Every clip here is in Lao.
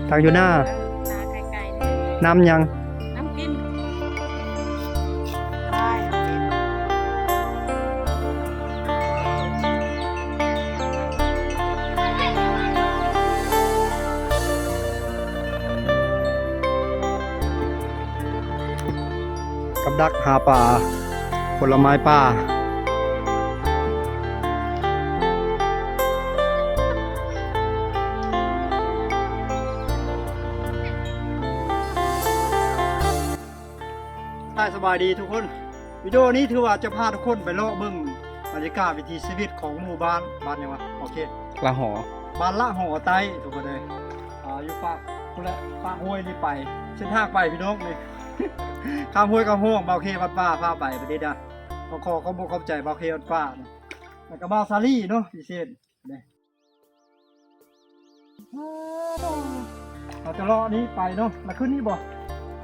ຕັກຢູ່ໜ້າ ເອີ ນາໄກໆ ເດີ ນ້ຳຫຍັງ? ນ້ຳກິນ ກັບດັກຫາປາ ຜົນລະໄມ້ປ່າ. ສະບາຍດີທຸກຄົນ ວິດີໂອນີ້ຖືວ່າຈະພາທຸກຄົນໄປເລາະເບິ່ງບັນຍາກາດວິຖີຊີວິດຂອງໝູ່ບ້ານ ບ້ານຫຍັງວະ? ໂອເຄ ລະຫໍ ບ້ານລະຫໍໃຕ້ ທຸກຄົນເອີຍ. ອ່າ ຢູ່ປາກພຸ້ນແຫຼະ ປາກຫ້ວຍນີ້ໄປ ເສັ້ນທາງໄປພີ່ນ້ອງນີ້ ຂ້າມຫ້ວຍຂ້າມຮ່ອງ ບ່າວເຄວັດປ່າພາໄປ ບັດນີ້ນະ ຕ້ອງຂໍຂອບອົກຂອບໃຈບ່າວເຄວັດປ່າ ແລ້ວກໍບ່າວສາລີເນາະ ພິເສດເດ້. ເຮົາຈະເລາະນີ້ໄປເນາະ ແລ້ວຂຶ້ນນີ້ບໍ່?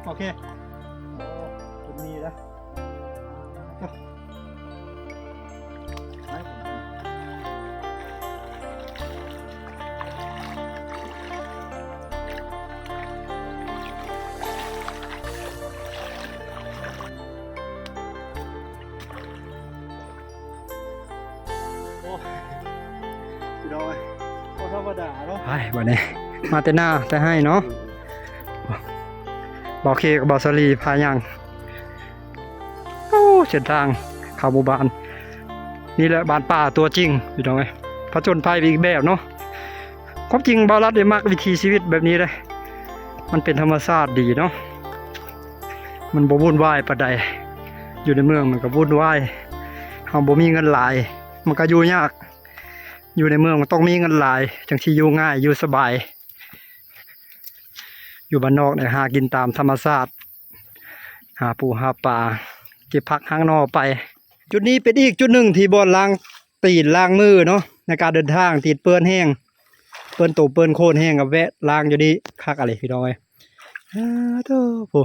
ໂອເຄ ໂອ້ ຂຶ້ນນີ້ລະ ໄປ. ໂອ້ຍ ພີ່ນ້ອງເອີຍ ບໍ່ທຳມະດາເນາະ. ໄປ ບັດນີ້ ມາແຕ່ໜ້າແຕ່ໄຮ່ເນາະ ບ່າວເຄກັບບ່າວສາລີພາຍ່າງ. ໂອ້ ເສັ້ນທາງເຂົ້າໝູ່ບ້ານ ນີ້ແຫຼະບ້ານປ່າຕົວຈິງ ພີ່ນ້ອງເອີຍ ຜະຈົນໄພໄປອີກແບບເນາະ. ຄວາມຈິງບ່າວລັດນີ້ມັກວິຖີຊີວິດແບບນີ້ເດ້ ມັນເປັນທຳມະຊາດດີເນາະ ມັນບໍ່ວຸ່ນວາຍປານໃດ. ຢູ່ໃນເມືອງມັນກໍວຸ່ນວາຍ ເຮົາບໍ່ມີເງິນຫຼາຍ ມັນກໍຢູ່ຍາກ ຢູ່ໃນເມືອງມັນຕ້ອງມີເງິນຫຼາຍ ຈັ່ງຊິຢູ່ງ່າຍ ຢູ່ສະບາຍ. ຢູ່ບ້ານນອກນີ້ຫາກິນຕາມທຳມະຊາດ ຫາປູຫາປາ ເກັບຜັກຫາໜໍ່ໄປ. ຈຸດນີ້ເປັນອີກຈຸດໜຶ່ງທີ່ບ່ອນລ້າງຕີນລ້າງມືເນາະ ໃນການເດີນທາງ ຕີນເປື້ອນແຮງ ເປື້ອນໂຕເປື້ອນໂຄນແຮງ ກໍແວະລ້າງຢູ່ນີ້ ຄັກອີ່ຫຼີພີ່ນ້ອງເອີຍ. ອາ ໂທ້ ຜູ້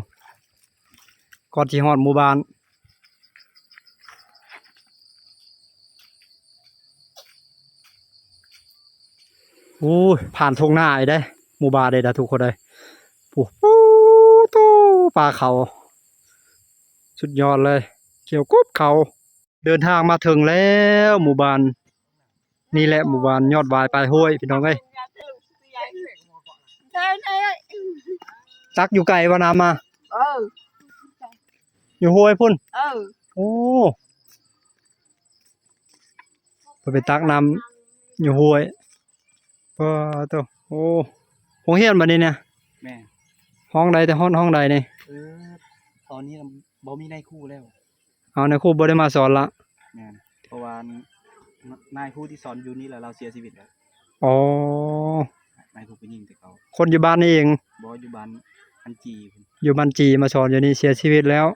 ກ່ອນຊິຮອດໝູ່ບ້ານ. ໂອ້ຍ ຜ່ານທົ່ງນາອີກເດ້ ໝູ່ບ້ານເດ້ນະທຸກຄົນເອີຍ. ໂອ້ໂຫ ປາເຂົາ ສຸດຍອດເລີຍ ຂຽວກົບເຂົາ. ເດີນທາງມາເຖິງແລ້ວໝູ່ບ້ານ. ນີ້ແຫຼະໝູ່ບ້ານຍອດຫວາຍປາຍຫ້ວຍ ພີ່ນ້ອງເອີຍ. ຕັກຢູ່ໄກບໍ່ນ້ຳມາ? ເອີ ຢູ່ຫ້ວຍພຸ້ນ. ເອີ ໂອ້ ເພິ່ນໄປຕັກນ້ຳຢູ່ຫ້ວຍ. ປາໂທ້ ໂອ້ ໂຮງຮຽນບັດນີ້ນະ. ແມ່ນ. ຫ້ອງໃດແຕ່ຮອດຫ້ອງໃດນີ້? ເອີ ຕອນນີ້ນະບໍ່ມີນາຍຄູແລ້ວ. ເອົາ ນາຍຄູບໍ່ໄດ້ມາສອນລະ? ແມ່ນ ເພາະວ່ານາ ນາຍຄູທີ່ສອນຢູ່ນີ້ລະ ລາວເສຍຊີວິດແລ້ວ. ອໍ ນາຍຄູຜູ້ຍິງແຕ່ເກົ່າ. ຄົນຢູ່ບ້ານນີ້ເອງ? ບໍ່ ຢູ່ບ້ານອັນຈີ່ພຸ້ນ. ຢູ່ບ້ານຈີ່ ມາສອນຢູ່ນີ້ເສຍຊີວິດແລ້ວ.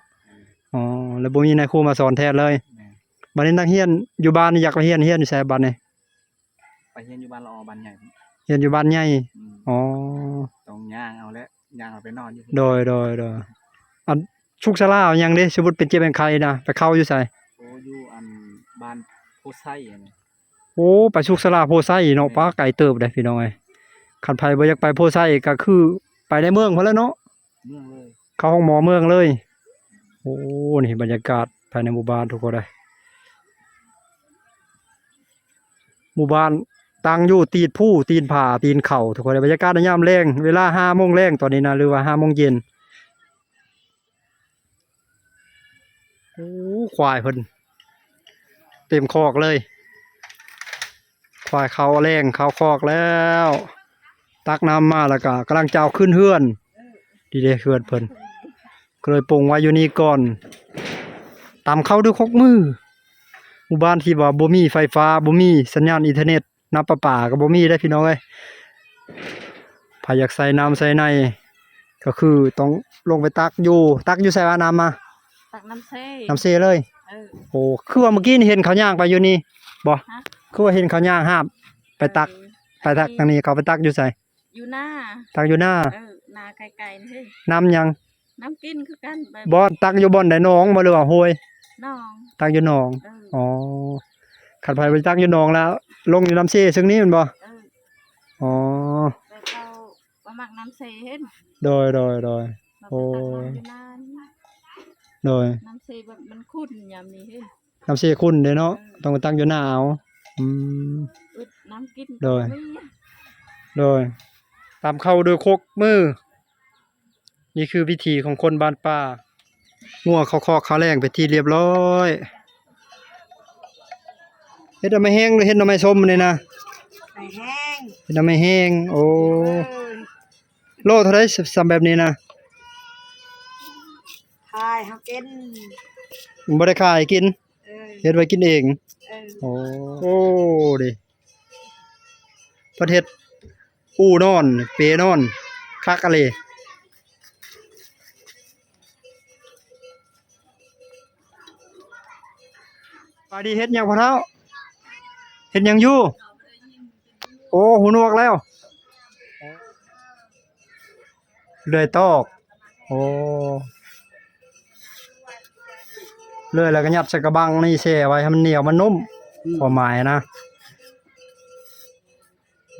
ແມ່ນ. ອໍ ແລ້ວບໍ່ມີນາຍຄູມາສອນແທນເລີຍ. ແມ່ນ. ບັດນີ້ນັກຮຽນຢູ່ບ້ານນີ້ຢາກໄປຮຽນ ຮຽນຢູ່ໃສບັດນີ້? ໄປຮຽນຢູ່ບ້ານລະອໍ ບ້ານໃຫຍ່ພຸ້ນ. ຮຽນຢູ່ບ້ານໃຫຍ່. ອືມ ອໍ ຕ້ອງຍ່າງເອົາແຫຼະ ຍ່າງເອົາໄປນອນຢູ່ພຸ້ນ. ໂດຍ ໂດຍ ໂດຍ. ອັນ ສຸກສາລາຫຍັງເດ້ ສົມມຸດເປັນເຈັບເປັນໄຂ້ນະ ໄປເຂົ້າຢູ່ໃສ? ໂອ້ ຢູ່ອັນບ້ານໂພໄຊຫັ້ນ. ໂອ້ ໄປສຸກສາລາໂພໄຊເນາະ. ແມ່ນ. ປາ ໄກເຕີບເດ້ພີ່ນ້ອງເອີຍ. ຄັນໃຜບໍ່ຢາກໄປໂພໄຊກໍຄືໄປໃນເມືອງພຸ້ນແຫຼະເນາະ. ເມືອງເລີຍ ເຂົ້າໂຮງໝໍເມືອງເລີຍ. ໂອ້ ນີ້ບັນຍາກາດພາຍໃນໝູ່ບ້ານທຸກຄົນເອີຍ. ໝູ່ບ້ານຕັ້ງຢູ່ຕີນພູ ຕີນຜາ ຕີນເຂົາ ທຸກຄົນເອີຍ. ບັນຍາກາດໃນຍາມແລງ ເວລາຫ້າໂມງແລງຕອນນີ້ນະ ຫຼືວ່າຫ້າໂມງເຢັນ. ໂອ້ ຄວາຍເພິ່ນເຕັມຄອກເລີຍ. ຄວາຍເຂົ້າແລງເຂົ້າຄອກແລ້ວ ຕັກນ້ຳມາແລ້ວກະກຳລັງຈະເອົາຂຶ້ນເຮືອນ. ດີເດ້ ເຮືອນເພິ່ນ ກໍເລີຍປົງໄວ້ຢູ່ນີ້ກ່ອນ. ຕຳເຂົ້າເດີ ຄົກມື. ໝູ່ບ້ານທີ່ວ່າບໍ່ມີໄຟຟ້າ ບໍ່ມີສັນຍານອິນເຕີເນັດ ນ້ຳປະປາກໍບໍ່ມີເດ້ພີ່ນ້ອງເອີຍ. ໃຜຢາກໃສ່ນ້ຳໃສ່ໃນກໍຄືຕ້ອງລົງໄປຕັກຢູ່ ຕັກຢູ່ໃສວ່ານ້ຳມາ? ຕັກນ້ຳເຊ ນ້ຳເຊເລີຍ. ເອີ ໂອ້ ຄືວ່າມື້ກີ້ນີ້ເຫັນເຂົາຍ່າງໄປຢູ່ນີ້ບໍ່? ຮະ? ຄືວ່າເຫັນເຂົາຍ່າງຫາບໄປຕັກ. ເອີ ໄປຕັກທາງນີ້ ເຂົາໄປຕັກຢູ່ໃສ? ຢູ່ນາ ຕັກຢູ່ນາ. ເອີ ນາໄກໆ ນີ້. ນ້ຳຫຍັງ? ນ້ຳກິນຄືກັນ. ໄປ ບ່ອນ ຕັກຢູ່ບ່ອນໃດ ໜອງບໍ່ ຫຼືວ່າຫ້ວຍ? ໜອງ ຕັກຢູ່ໜອງ. ເອີ ອໍ ຄັນໃຜໄປຕັກຢູ່ໜອງແລ້ວ ລົງຢູ່ນ້ຳເຊເຊິ່ງນີ້ແມ່ນບໍ່? ເອີ ອໍ ໄປເຂົ້າ ມັກນ້ຳເຊເຫັນ. ໂດຍ ໂດຍ ໂດຍ. ເຮົາໄປຕັກນ້ຳຢູ່ນານີ້. ໂດຍ. ນ້ຳເຊແບບມັນຂຸ່ນຍາມນີ້ເຫັນ. ນ້ຳເຊຂຸ່ນເດ້ເນາະ. ເອີ ຕ້ອງໄປຕັກຢູ່ນາເອົາ. ອືມ ອຶດນ້ຳກິນ. ໂດຍ ກໍບໍ່ມີ. ໂດຍ. ຕຳເຂົ້າດ້ວຍຄົກມື. ນີ້ຄືວິຖີຂອງຄົນບ້ານປ່າ. ງົວເຂົ້າຄອກເຂົ້າແລ້ງເປັນທີ່ລຽບລ້ອຍ. ເຮັດໜໍ່ໄມ້ແຫ້ງ ຫຼື ເຮັດໜໍ່ໄມ້ສົ້ມນີ້ນະ? ໄມ້ແຫ້ງ. ເຮັດໜໍ່ໄມ້ແຫ້ງ. ໂອ້ ເອີ ໂລເທົ່າໃດ ສ- ສ່ຳແບບນີ້ນະ? ຂາຍເຮົາກິນ. ບໍ່ໄດ້ຂາຍກິນ. ເອີ ເຮັດໄວ້ກິນເອງ. ເອີ ໂອ້ ໂອ້ ເດ້ ເພິ່ນເຮັດອູ່ນອນ ເປນອນ ຄັກອະເລ. ສະບາຍດີ. ເຮັດຫຍັງພໍ່ເຖົ້າ? ເຮັດຫຍັງຢູ່? ໂອ້ ຫູໜວກແລ້ວ. ເລື່ອຍຕອກ. ໂອ້ ເລື່ອຍແລ້ວກໍຍັດໃສ່ກະບັງນີ້ ແຊ່ໄວ້ໃຫ້ມັນໜຽວມັນນຸ້ມ. ອືມ ຄວາມໝາຍນະ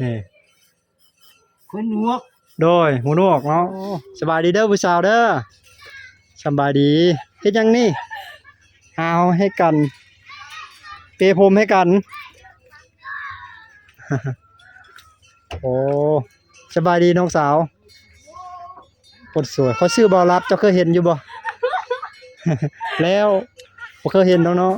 ນີ້ ຄົນໜວກ. ໂດຍ ຫູໜວກເນາະ. ໂອ້ ສະບາຍດີເດີຜູ້ສາວເດີ. ສະບາຍດີ. ເຮັດຫຍັງນີ້? ຫາວໃຫ້ກັນ ເປຜົມໃຫ້ກັນ. ໂອ້ ສະບາຍດີນ້ອງສາວ ຄົນສວຍ. ຂ້ອຍຊື່ບ່າວລັດ ເຈົ້າເຄີຍເຫັນຢູ່ບໍ່? ແລ້ວ ບໍ່ເຄີຍເຫັນດອກເນາະ.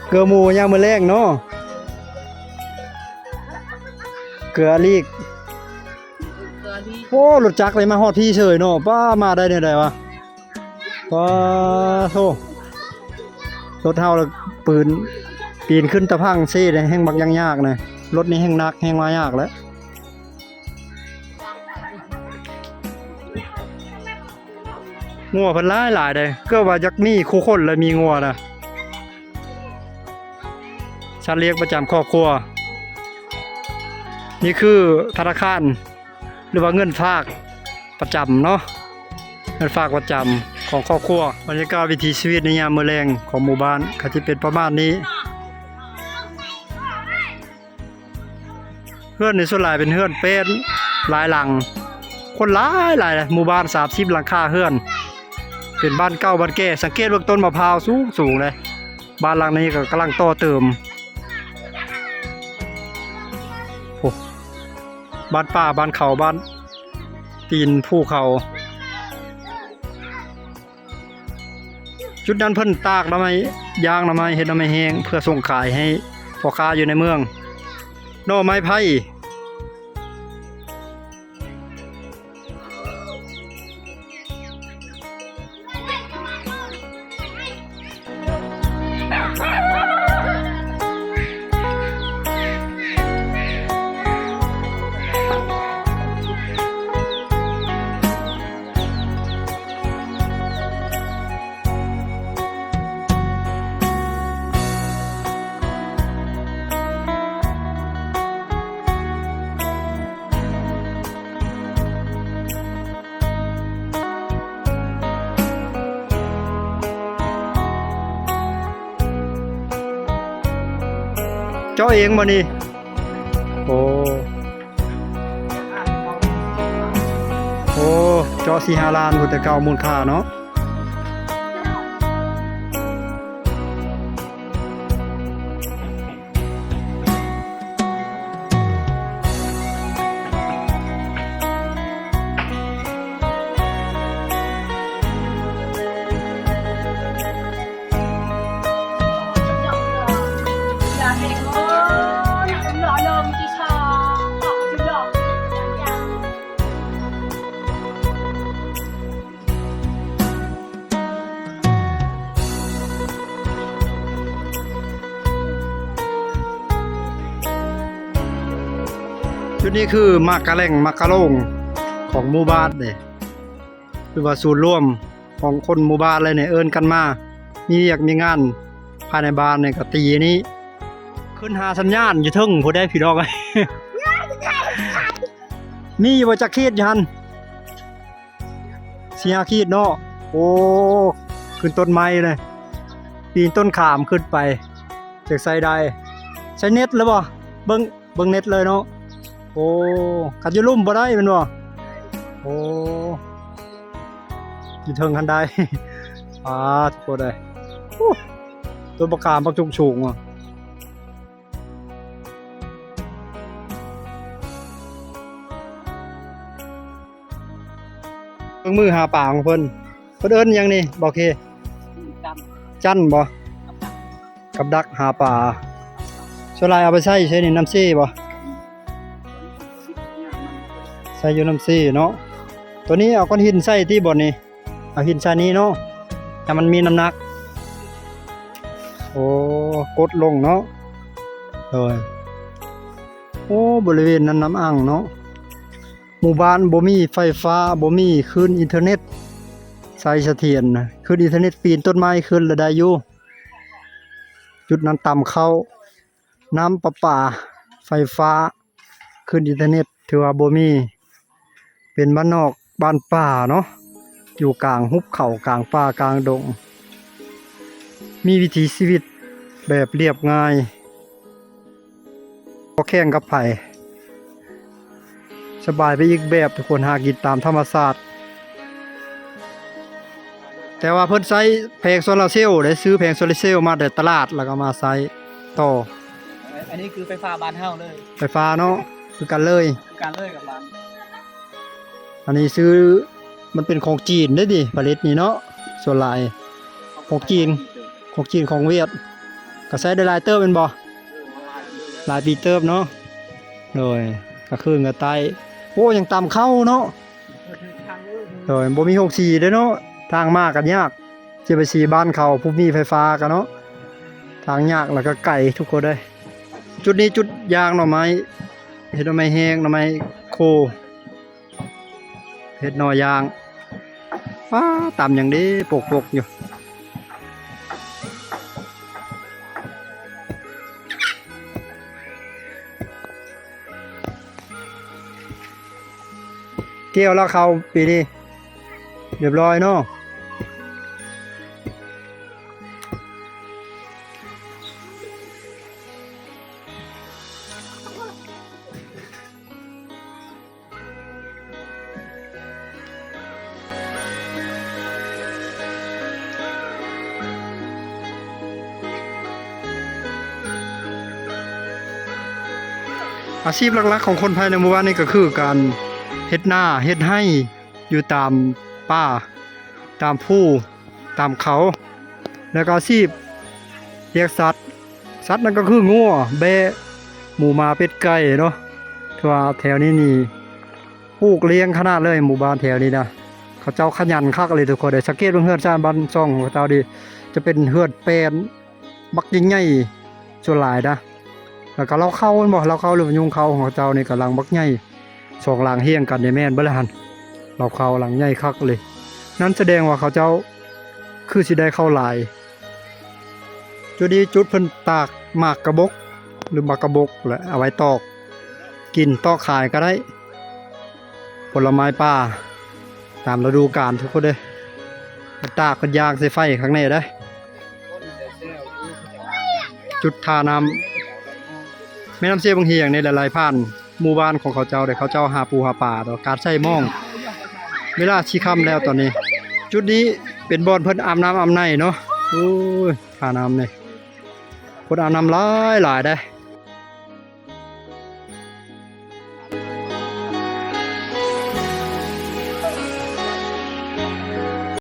ເກືອໝູຍາມມື້ແລງເນາະ ເກືອອາລີກ. ໂອ້ ລົດຈັກເລີຍ ມາຮອດພີ້ເສີຍເນາະ. ປ້າ ມາໄດ້ແນວໃດວະ? ປ້າໂທ້ ລົດເຮົາລະປືນ ປີນຂຶ້ນຕະພັງເຊ ແຮ່ງບັກຢ່າງຍາກນະ. ລົດນີ້ແຮ່ງໜັກ ແຮ່ງມາຍາກແຫຼະ. ງົວເພິ່ນຫຼາຍໆເດ້ ເກືອບວ່າຢາກມີຄູ່ຄົນແຫຼະ ມີງົວນະ ສັດລ້ຽງປະຈຳຄອບຄົວ. ນີ້ຄືທະນາຄານ ຫຼືວ່າເງິນຝາກປະຈຳເນາະ ເງິນຝາກປະຈຳຂອງຄອບຄົວ. ບັນຍາກາດວິຖີຊີວິດໃນຍາມມື້ແລງຂອງໝູ່ບ້ານກໍຈະເປັນປະມານນີ້. ເຮືອນນີ້ສ່ວນຫຼາຍເປັນເຮືອນແປ້ນຫຼາຍຫຼັງ ຄົນຫຼາຍໆ ໝູ່ບ້ານສາມສິບຫຼັງຄາເຮືອນ ເປັນບ້ານເກົ່າບ້ານແກ່. ສັງເກດເບິ່ງຕົ້ນມະພ້າວສູງໆເລີຍ. ບ້ານຫຼັງນີ້ກໍກຳລັງຕໍ່ເຕີມ. ໂອ້ ບ້ານປ່າ ບ້ານເຂົາ ບ້ານຕີນພູເຂົາ. ຈຸດນັ້ນເພິ່ນຕາກໜໍ່ໄມ້ ຍ່າງໜໍ່ໄມ້ ເຮັດໜໍ່ໄມ້ແຫ້ງ ເພື່ອສົ່ງຂາຍໃຫ້ພໍ່ຄ້າຢູ່ໃນເມືອງ. ໜໍ່ໄມ້ໄຜ່. ເຈາະເອງບໍ່ນີ້? ໂອ້ ໂອ້ ເຈາະສີ່ຫ້າລ້ານພຸ້ນ ແຕ່ເກົ່າມູນຄ່າເນາະ. ຈຸດນີ້ຄືໝາກກະແຫຼ່ງ ໝາກກະໂລ່ງຂອງໝູ່ບ້ານເດ້ ຄືວ່າສູນລວມຂອງຄົນໝູ່ບ້ານເລີຍນີ້ ເອີ້ນກັນມາ ມີວຽກມີງານພາຍໃນບ້ານນີ້ກໍຕີນີ້. ຂຶ້ນຫາສັນຍານຢູ່ເທິງພຸ້ນເດ້ພີ່ນ້ອງເອີຍ. ມີຢູ່ບໍ່ຈັກຂີດຢູ່ຫັ້ນ? ສ ສີ່ຫ້າຂີດເນາະ. ໂອ້ ຂຶ້ນຕົ້ນໄມ້ເລີຍ ປີນຕົ້ນຂາມຂຶ້ນໄປ ຈັ່ງໃຊ້ໄດ້. ໃຊ້ເນັດແລ້ວບໍ່? ເບິ່ງ ເບິ່ງເນັດເລີຍເນາະ. ໂອ້ ຄັນຢູ່ລຸ່ມບໍ່ໄດ້ແມ່ນບໍ່? ໂອ້ ຢູ່ເທິງຫັ້ນໄດ້. ປາດໂທດເອີຍ ໂອ້ ຕົ້ນບັກຂາມບັກຈຸກສູງອະ. ເຄື່ອງມືຫາປາຂອງເພິ່ນ ເພິ່ນເອີ້ນຫຍັງນີ້? ບໍ່ເຄ ຈັນ ຈັນບໍ່? ກັບດັກຫາປາ. ສ່ວນຫຼາຍເອົາໄປໃຊ້ໃສນີ້? ນ້ຳເຊບໍ່? ໃສ່ຢູ່ນ້ຳເຊເນາະ. ໂຕນີ້ເອົາກ້ອນຫີນໃສ່ຕິ ບ່ອນນີ້ ເອົາຫີນໃສ່ນີ້ເນາະ ໃຫ້ມັນມີນ້ຳໜັກ. ໂອ້ ກົດລົງເນາະ. ໂດຍ ໂອ້ ບໍລິເວນນັ້ນນ້ຳອັ່ງເນາະ. ໝູ່ບ້ານບໍ່ມີໄຟຟ້າ ບໍ່ມີຄື້ນອິນເຕີເນັດ ໃຊ້ສະຖຽນ. ຄື້ນອິນເຕີເນັດປີນຕົ້ນໄມ້ຂຶ້ນລະໄດ້ຢູ່. ຈຸດນັ້ນຕຳເຂົ້າ ນ້ຳປະປາ ໄຟຟ້າ ຄື້ນອິນເຕີເນັດຖືວ່າບໍ່ມີ. ເປັນບ້ານນອກບ້ານປ່າເນາະ ຢູ່ກາງຫຸບເຂົາ ກາງປ່າກາງດົງ ມີວິຖີຊີວິດແບບລຽບງ່າຍ ບໍ່ແຂ່ງກັບໃຜ ສະບາຍໄປອີກແບບ ທຸກຄົນຫາກິນຕາມທຳມະຊາດ. ແຕ່ວ່າເພິ່ນໃຊ້ແຜງໂຊລາເຊວເດ້ ຊື້ແຜງໂຊລາເຊວມາແຕ່ຕະຫຼາດ ແລ້ວກໍມາໃຊ້ຕໍ່. ອັນນີ້ຄືໄຟຟ້າບ້ານເຮົາເລີຍ ໄຟຟ້າເນາະ ຄືກັນເລີຍ ຄືກັນເລີຍກັບບ້ານ. ອັນນີ້ຊື້ ມັນເປັນຂອງຈີນເດ້ນີ້ ຜະລິດນີ້ເນາະ ສ່ວນຫຼາຍຂອງຈີນ ຂອງຈີນ ຂອງຫວຽດ ກໍໃຊ້ໄດ້ຫຼາຍເຕີບແມ່ນບໍ່? ຫຼາຍປີເຕີບເນາະ. ໂດຍ ກະຄືນກະໃຕ້ ໂອ້ ຍັງຕຳເຂົ້າເນາະ. ໂດຍ ບໍ່ມີໂຮງສີເດ້ເນາະ ທາງມາກໍຍາກ ຊິໄປສີບ້ານເຂົາ ຜູ້ມີໄຟຟ້າກະເນາະ ທາງຍາກ ແລ້ວກໍໄກ ທຸກຄົນເອີຍ. ຈຸດນີ້ຈຸດຢາງໜໍ່ໄມ້ ເຮັດໜໍ່ໄມ້ແຫ້ງ ໜໍ່ໄມ້ໂຄ ເຮັດໜໍ່ຢາງ. ປ້າ ຕຳຫຍັງເດ້ ປົກໆຢູ່. ກ່ຽວແລ້ວເຂົ້າປີນີ້ ຮຽບຮ້ອຍເນາະ. ອາຊີບຫຼັກໆຂອງຄົນພາຍໃນໝູ່ບ້ານນີ້ກໍຄືການເຮັດນາເຮັດໄຮ່ ຢູ່ຕາມປ່າ ຕາມພູ ຕາມເຂົາ ແລ້ວກໍອາຊີບລ້ຽງສັດ ສັດນັ້ນກໍຄືງົວ ແບ້ ໝູ ໝາ ເປັດ ໄກ່ເນາະ. ຖືວ່າແຖວນີ້ນີ້ ປູກລ້ຽງຂະໜາດເລີຍ ໝູ່ບ້ານແຖວນີ້ນະ ເຂົາເຈົ້າຂະຫຍັນຄັກເລີຍ ທຸກຄົນເອີຍ. ສັງເກດເບິ່ງເຮືອນຊານບ້ານຊ່ອງຂອງເຂົາເຈົ້ານີ້ ຈະເປັນເຮືອນແປ້ນ ບັກໃຫຍ່ໆ ສ່ວນຫຼາຍນະ. ແລ້ວກໍເລົ້າເຂົ້າແມ່ນບໍ່ ເລົ້າເຂົ້າ ຫຼືວ່າຍຸງເຂົ້າຂອງເຂົາເຈົ້ານີ້ກໍຫຼັງບັກໃຫຍ່ ສອງຫຼັງຮຽງກັນນີ້ແມ່ນເບິດແລ້ວຫັ້ນ. ເລົ້າເຂົ້າຫຼັງໃຫຍ່ຄັກເລີຍ ນັ້ນສະແດງວ່າເຂົາເຈົ້າຄືຊິໄດ້ເຂົ້າຫຼາຍ. ຈຸດນີ້ຈຸດເພິ່ນຕາກໝາກກະບົກ ຫຼືໝາກກະບົກແຫຼະ ເອົາໄວ້ຕອກກິນຕອກຂາຍກໍໄດ້. ຜົນລະໄມ້ປ່າຕາມລະດູການ ທຸກຄົນເອີຍ. ເພິ່ນຕາກເພິ່ນຍ່າງໃສ່ໄຟຂ້າງໃນໄດ້. ຈຸດທ່ານ້ຳ ແມ່ນ້ຳເຊບັ້ງຮຽງນີ້ໄຫຼຜ່ານໝູ່ບ້ານຂອງເຂົາເຈົ້າເດ້. ເຂົາເຈົ້າຫາປູຫາປາເນາະ ການໃສ່ມອງ ເວລາຊິຄ່ຳແລ້ວຕອນນີ້. ຈຸດນີ້ເປັນບ່ອນເພິ່ນອາບນ້ຳອາບໃນເນາະ. ໂອ້ຍ ທ່ານ້ຳນີ້ ຄົນອາບນ້ຳຫຼາຍໆເດ້.